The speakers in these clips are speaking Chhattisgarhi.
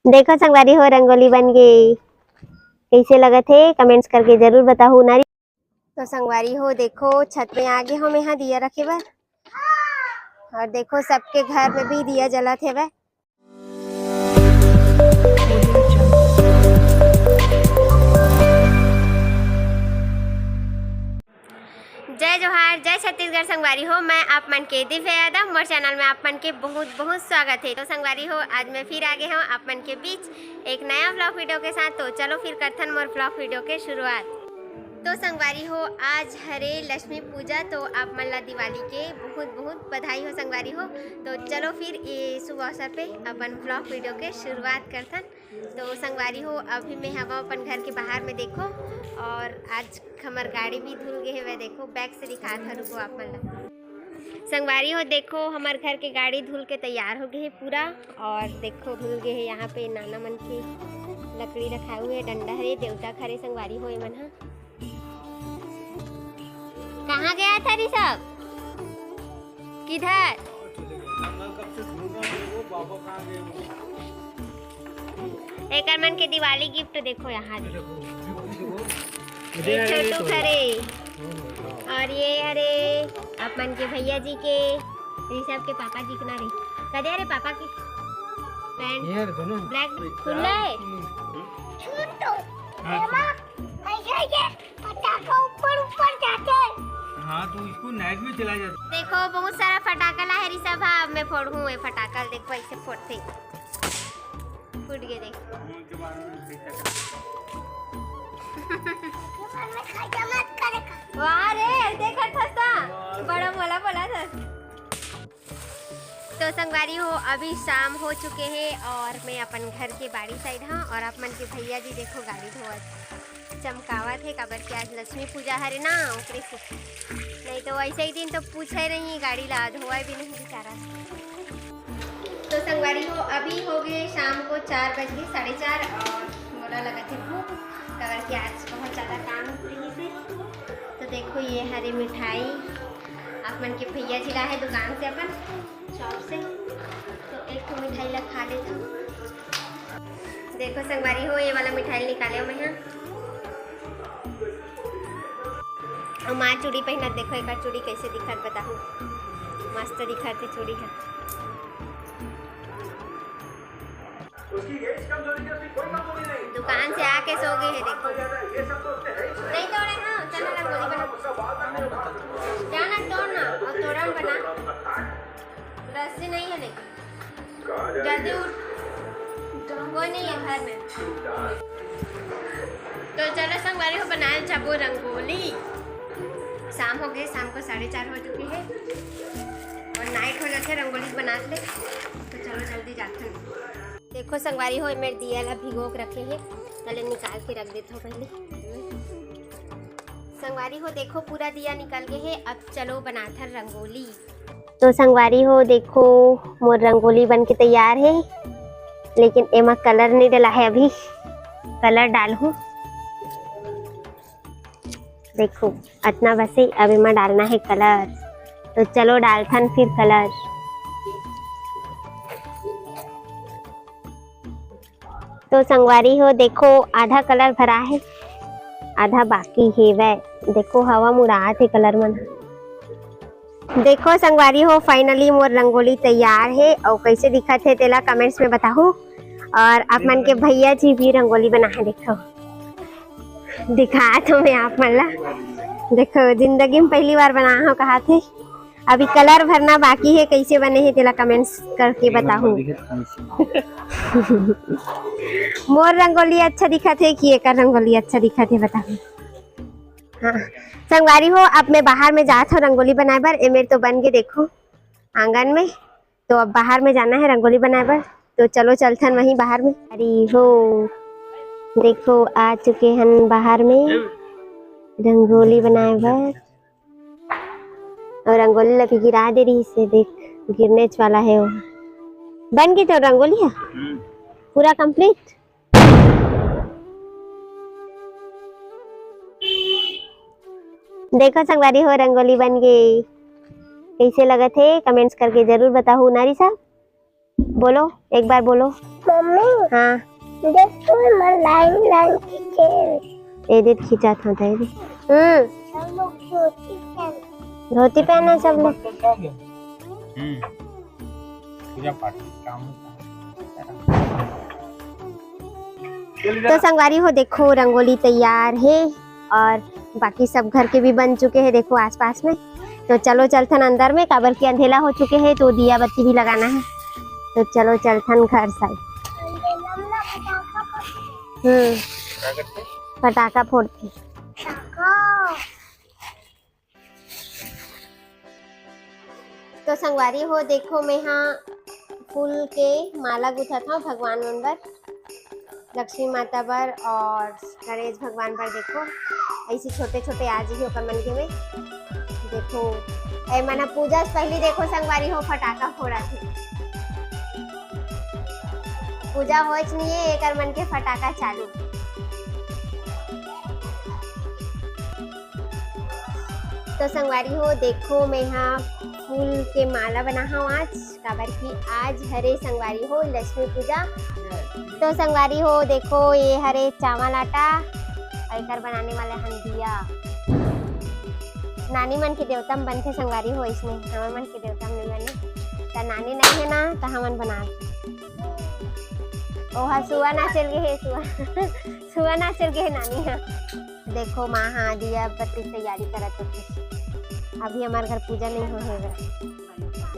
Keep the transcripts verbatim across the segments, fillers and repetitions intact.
देखो संगवारी हो, रंगोली बन गे। कइसे लगत हे, कमेंट्स करके जरूर बताहू ना री। तो संगवारी हो, देखो छत में आ गे हो मैं हा दिया रखे बर। और देखो सबके घर में भी दिया जलत हेवय। जय जोहार, जय छत्तीसगढ़ संगवारी हो, मैं आप मन के दिव्या यादव, मोर चैनल में आप मन के बहुत बहुत स्वागत है। तो संगवारी हो, आज मैं फिर आ गे हूँ आप मन के बीच एक नया व्लॉग वीडियो के साथ। तो चलो फिर करथन मोर व्लॉग वीडियो के शुरुआत। तो संगवारी हो, आज हरे लक्ष्मी पूजा, तो आप मन ला दिवाली के बहुत बहुत बधाई हो संगवारी हो। तो चलो फिर ये शुभ अवसर पे अपन व्लॉग वीडियो के शुरुआत करथन। तो संगवारी हो, अभी मैं हवा अपन घर के बाहर में देखो, और आज हमर गाड़ी भी धुल गे हेवय। देखो बैक से दिखात हूँ, रुको आप मन ला। संगवारी हो, देखो हमर घर के गाड़ी धुल के तैयार हो गे हे पूरा। और देखो धुल गे हे, यहाँ पे नाना मन के लकड़ी रखाए हुए, डंडा हरे, देवता हरे संगवारी हो एमन ह। कहाँ गया था ऋषभ? किधर? एकर मन के दिवाली गिफ्ट देखो यहाँ दे। ये छोटू हरे, और ये हरे आप मन के भैया जी के, ऋषभ के पापा जी के ना रे, कदे हरे पापा के पैंट? ये हरे दोनों। ब्लैक खुला है। हाँ, ऐसे ये फटाका ऊपर ऊपर जाते हैं। हाँ, तो इसको नाइट में चला जाता। देखो बहुत सारा फटाका ला है ऋषभ, हाँ, मैं फोड़हूँ ये फटाका, देखो ऐसे फोड़ते। फूट गए देख। वाह रे, देखा था सा, बड़ा मोला बोला था। तो संगवारी हो, अभी शाम हो चुके हैं और मैं अपन घर के बाड़ी साइड हाँ, और आप मन के भैया जी देखो गाड़ी धोवत चमकावत है, काबर कि आज लक्ष्मी पूजा हरे ना, ओकरे से। नहीं तो वैसे ही दिन तो पूछे नहीं, गाड़ी ला धोवाए भी नहीं बेचारा। तो संगवारी हो, अभी हो गए शाम को चार बज गए, साढ़े चार, और मोला लगत है भूख, काबर कि आज बहुत ज़्यादा काम रही से। तो देखो ये हरे मिठाई, आप मन के भैया जी ला है दुकान से अपन शॉप से, तो एक ठो मिठाई ला खा लेता हूँ। देखो संगवारी हो, ये वाला मिठाई निकाले हो मैं हाँ। और माँ चूड़ी पहनत, देखो एक चूड़ी कैसे दिखत बताहू, मस्त दिखत है चूड़ी है। दुकान से आके सो गए है देखो। नहीं तोड़े हाँ, चल ना रंगोली बना। जाना तोड़ ना और तोरण बना। रस्सी नहीं है लेकिन। जल्दी उठ, कोई नहीं है घर में। तो चलो संगवारी हो, बनाए जाबो रंगोली। शाम हो गए, शाम को साढ़े चार हो चुकी है और नाइट हो जाते रंगोली बना ले। तो चलो जल्दी जाते हैं। देखो संगवारी हो, मेरे दिया ला भिगो के रखे हैं, पहले निकाल के रख देता हूँ पहले। संगवारी हो देखो पूरा दिया निकल गए है। अब चलो बनाथन रंगोली। तो संगवारी हो देखो मोर रंगोली बन के तैयार है, लेकिन एमा कलर नहीं डला है, अभी कलर डालहूँ। देखो अतना बसे, अब एमा डालना है कलर। तो चलो डालथन फिर कलर। तो संगवारी हो देखो आधा कलर भरा है, आधा बाकी हेवय। देखो हवा म उड़ात हे कलर मन। देखो संगवारी हो finally मोर रंगोली तैयार है और कैसे दिखत है तेला कमेंट्स में बताहू। और आप मन के भैया जी भी रंगोली बना है, देखो दिखात हो मैं आप मन ला। देखो जिंदगी में पहली बार बना हो कहा थे। अभी कलर भरना बाकी है, कैसे बने है तेला कमेंट्स करके बताहू। मोर रंगोली अच्छा दिखत है कि एकर रंगोली अच्छा दिखत है बताहू। हाँ संगवारी हो अब मैं बाहर में जात हूँ रंगोली बनाए बर। ए मेर तो बन के देखो आंगन में, तो अब बाहर में जाना है रंगोली बनाए बर। तो चलो चलथन वहीं बाहर में। अरे हो देखो आ चुके हन बाहर में रंगोली बनाए बर। और रंगोली ला भी गिरा दे रही से, देख गिरने वाला है वो। बन गई तो रंगोली है पूरा कंप्लीट। देखो संगवारी हो रंगोली बन गई। कैसे लगत है कमेंट्स करके जरूर बताहू। नारी साहब बोलो, एक बार बोलो। मम्मी हाँ। देखो, मैं लाइन लाइन खींचे। ए दे, खींचा था, दे दे। हम्म। हम लोग धोती पहन। धोती पहना सब लोग। हम्म। पूजा पाठ काम होता है। तो संगवारी हो, देखो, रंगोली तैयार है और बाकी सब घर के भी बन चुके हैं, देखो, आसपास में। तो चलो चलथन अंदर में, काबर कि अंधेला हो चुके हैं, तो दिया बत्ती भी लगाना है। तो चलो चलथन घर side। हम्म, पटाखा फोड़ते। तो संगवारी हो, देखो, मैं हा फूल के माला गुथत हव भगवान मन बर, लक्ष्मी माता बर और गणेश भगवान बर। देखो, ऐसे छोटे छोटे आ जही ओकर मन के में। देखो, ए मन ह पूजा से पहली, देखो संगवारी हो, फटाका फोड़त हे। पूजा होच नहीं है, एकर मन के फटाका चालू। तो संगवारी हो, देखो, मैं हा फूल के माला बना हव आज, काबर कि आज हरे संगवारी हो लक्ष्मी पूजा। तो संगवारी हो, देखो, ये हरे चावल आटा, और एकर बनाने वाला हन दिया। नानी मन के देवता म बनथे संगवारी हो, इसने हमर मन के देवता म नहीं बने। त नानी नहीं है ना, त हमन बना। ओहा सुआ नाचल गे हे, सुआ। सुआ नाचल गे हे नानी हा। देखो, माँ हा दिया बत्ती तैयारी करत होथे। अभी हमार घर पूजा नहीं होहे बे।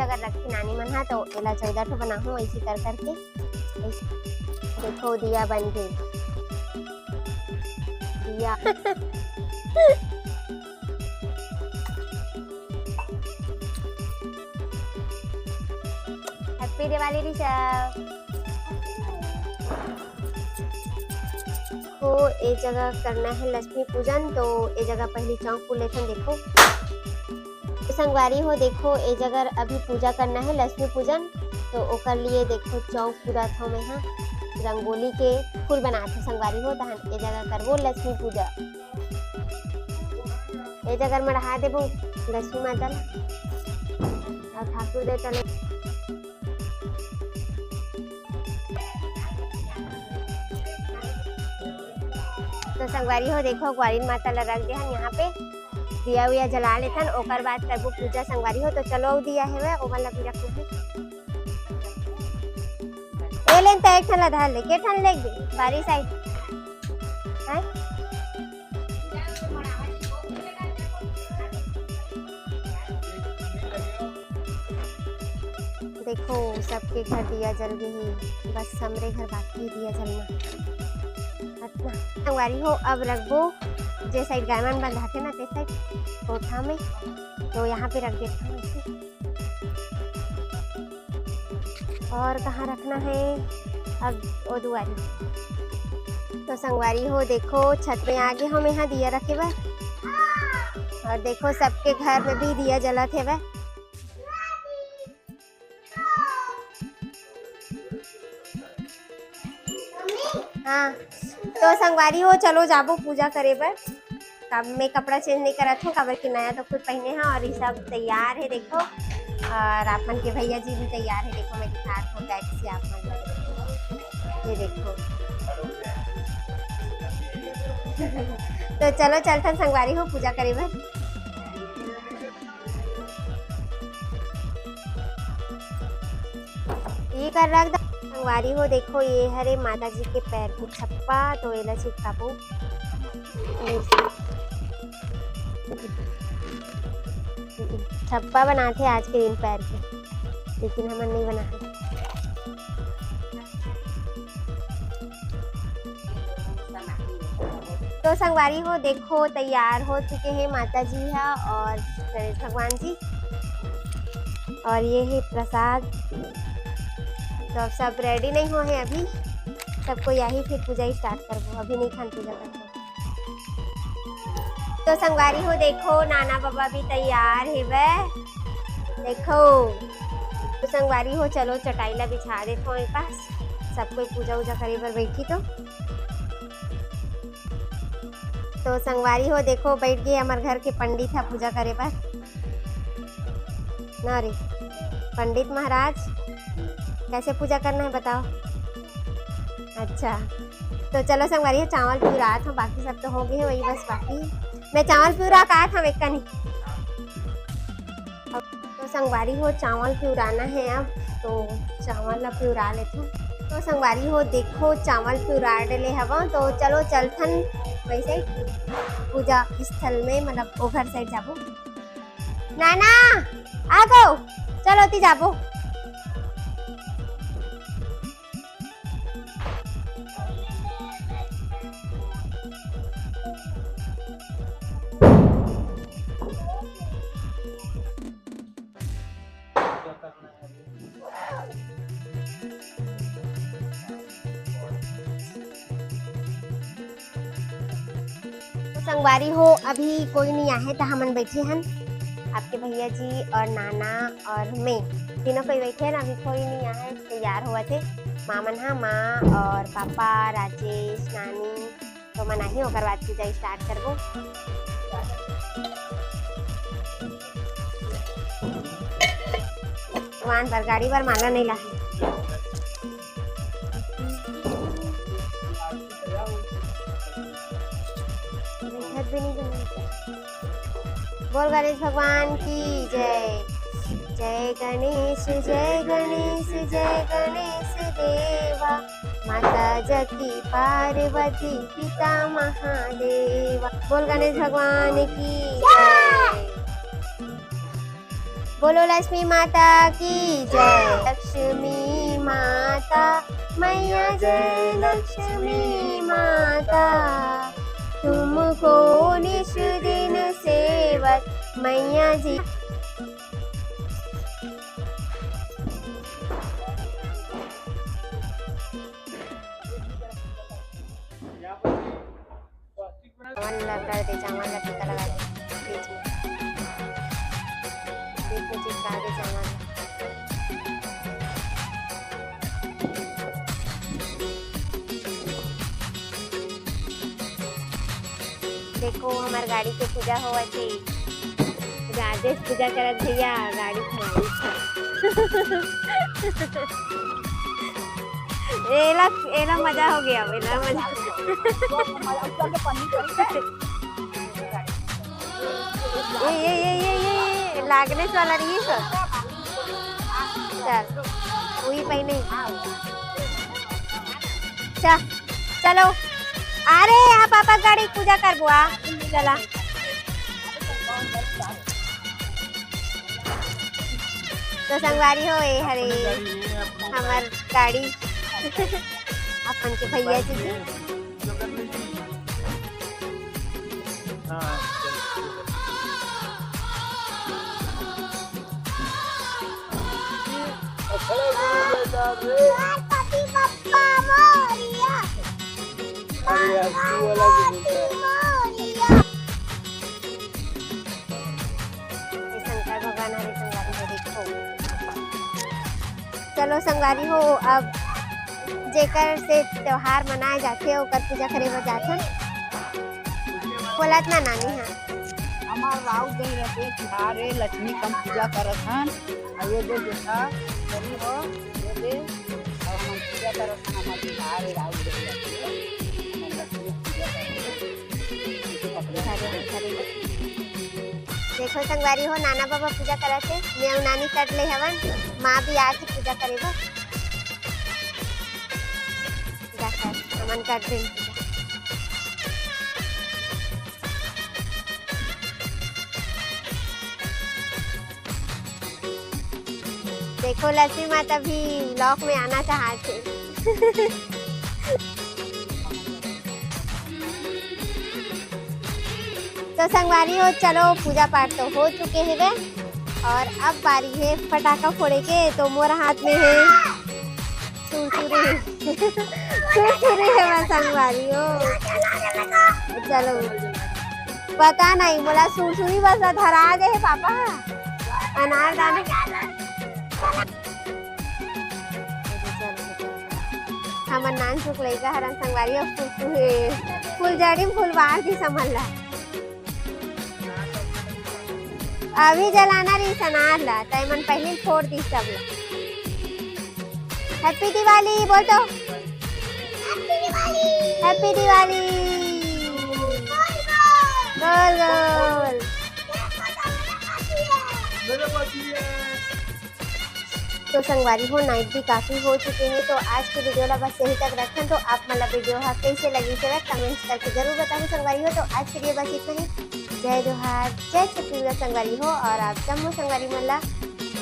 अगर रखी नानी मन हा, तो एला चौदह ठो बनाहूँ, ऐसी कर करके। ऐसे। देखो, दिया बन गई। दिया। Happy Diwali Rishabh. तो ए जगह करना है लक्ष्मी पूजन, तो ए जगह पहली चौक फूल लेथन। देखो, तो संगवारी हो, देखो, ए जगह अभी पूजा करना है लक्ष्मी पूजन, तो ओकर लिए देखो चौक पूरा था मैं हा रंगोली के फूल बनात हव संगवारी हो, तहन ए जगह करबो लक्ष्मी पूजा। ए जगह मढ़ा देबो लक्ष्मी माता ला और ठाकुर देवता ला। तो संगवारी हो, देखो, ग्वालिन माता ला रख दे हन यहाँ पे, दिया उया जला लेथन, ओकर बाद करबो पूजा संगवारी हो। तो चलो, दिया हेवय, ओमन ला भी रखना है। ए लेन त एक ठन ला धर ले, के ठन लेके बारिश आई। हैं? देखो, सबके घर दिया जल गे हे, बस हमरे घर बाकी हे दिया जलना। अतना संगवारी हो, अब रखबो, जे side गाय मन बंधाथे ना, ते side कोठा में, तो यहाँ पे रख देथन ऐसे। और कहाँ रखना है? अब ओ दुआरी। तो संगवारी हो, देखो, छत में आगे हव मैं हा दिया रखे बर। और देखो, सबके घर में भी दिया जलत हेवय। हाँ, तो संगवारी हो, चलो जाबो पूजा करे बर। तब मैं कपड़ा change नहीं करत हूँ, काबर कि नया तो खुद पहने हा और ये सब तैयार है, देखो। और आप मन के भैया जी भी तैयार है, देखो, मैं दिखात हूँ back से आप मन ला। ये देखो। तो चलो चलथन संगवारी हो पूजा करे बर। ये कर रख दा। संगवारी हो, देखो, ये हरे माता जी के पैर के छप्पा, तो एला चिपकाबो। छप्पा बनाथे आज के दिन पैर के, लेकिन हमन नहीं बनाथे। तो संगवारी हो, देखो, तैयार हो चुके हैं माता जी हा और गणेश भगवान जी, और ये है प्रसाद। तो अब सब ready नहीं हो है अभी, सबको यही फिर पूजा start करबो, अभी नहीं खान पूजा करबो। तो संगवारी हो, देखो, नाना बाबा भी तैयार हेवय। देखो, तो संगवारी हो, चलो चटाई ला बिछा देथो ए पास, सब कोई पूजा उजा करे बर बैठी तो। तो संगवारी हो, देखो, बैठ गए हमारे घर के पंडित हा पूजा करे बर। ना रे पंडित महाराज, कैसे पूजा करना है बताओ। अच्छा, तो चलो संगवारी हो, चावल पिउरात हँव, बाकी सब तो हो गए हे, वही बस बाकी हे। मैं चावल पिउरा का था एक कनी। तो संगवारी हो, चावल पिउराना हे अब, तो चावल ला पिउरा लेथन। तो संगवारी हो, देखो, चावल पिउरा डले हवं, तो चलो चलथन वैसे पूजा स्थल में, मतलब ओ घर side जाबो। नाना, आ गो, चलो ती जाबो। तो संगवारी हो, अभी कोई नहीं आहे, तो हमन बैठे हन, आपके भैया जी और नाना और मैं, तीनों कोई बैठे हन। अभी कोई नहीं आहे, तैयार होवत हे। माँ मन हा, माँ और पापा, राजेश, नानी, तो मन आही, ओकर बाद पूजा start करबो। भगवान बर गाड़ी बर माला नहीं लाहे। बोल गणेश भगवान की जय। जय गणेश, जय गणेश, जय गणेश देवा। माता जकी पार्वती, पिता महादेवा। बोल गणेश भगवान की जय। बोलो लक्ष्मी माता की जय। लक्ष्मी माता, मैया जय लक्ष्मी माता, तुमको निस दिन सेवत मैया जी। चावल ला कर दे, चावल ला टीका लगा दे बीच में, बीच में चिपका दे चावल। देखो, हमर गाड़ी के पूजा होवत हे। राजेश पूजा करत भैया, गाड़ी के मालिक हे। एला, एला मजा हो गया, एला मजा। ए, ए, ए, ए, ए, ए, लागने वाला रही सर। चल, वही पहने। चल, चलो। अरे, यहाँ पापा गाड़ी पूजा करबो, आ। चला। तो संगवारी हो, ए हरे हमर गाड़ी, अपन के भैया जी की। ये शंकर भगवान हरे संगवारी हो, देखो। चलो संगवारी हो, अब जेकर से त्योहार मनाए जाथे, ओकर पूजा करे बर जाथन। बोलत ना नानी हा। हमार राउत गही रहते तिहार ए, लक्ष्मी कम पूजा करत हन। अउ ये दे देखा, करी हो, ये दे, अउ हम पूजा करत हन, हमार तिहार ए, राउत गही रहते, हम लक्ष्मी पूजा करत हन। देखो संगवारी हो, नाना बाबा पूजा करत हे, मैं अउ नानी कर ले हवन, माँ भी आके पूजा करे बर। जा कर, हमन कर दे। देखो, लक्ष्मी माता भी vlog में आना चाहत हे। तो संगवारी हो, चलो, पूजा पाठ तो हो चुके हेवे और अब बारी हे फटाका फोड़े के। तो मोर हाथ में हे सुरसुरी, सुरसुरी हे मैं संगवारी हो। चलो, पता नहीं, मोला सुरसुरी बस ला धरा दे हे पापा, अनारदाना। हमर नानचुक लइका हरन संगवारी हो, फुलझड़ी में फुलवार दिस हमन ला। अभी जलाना रहिस अनार ला, त एमन पहिली फोड़ दिस सब ला। Happy दिवाली बोल तो। Happy Diwali। गोल गोल। तो संगवारी हो, नाइट भी काफी हो चुके हैं, तो आज के वीडियो ला बस यही तक रखन। तो आप मन ला वीडियो हा कैसे लगी, जरा कमेंट्स करके जरूर बताओ संगवारी हो। तो आज के लिए बस इतना ही। जय जोहार, जय छत्तीसगढ़ संगवारी हो, और आप जम्मो संगवारी मन ला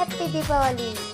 हैप्पी दीपावली।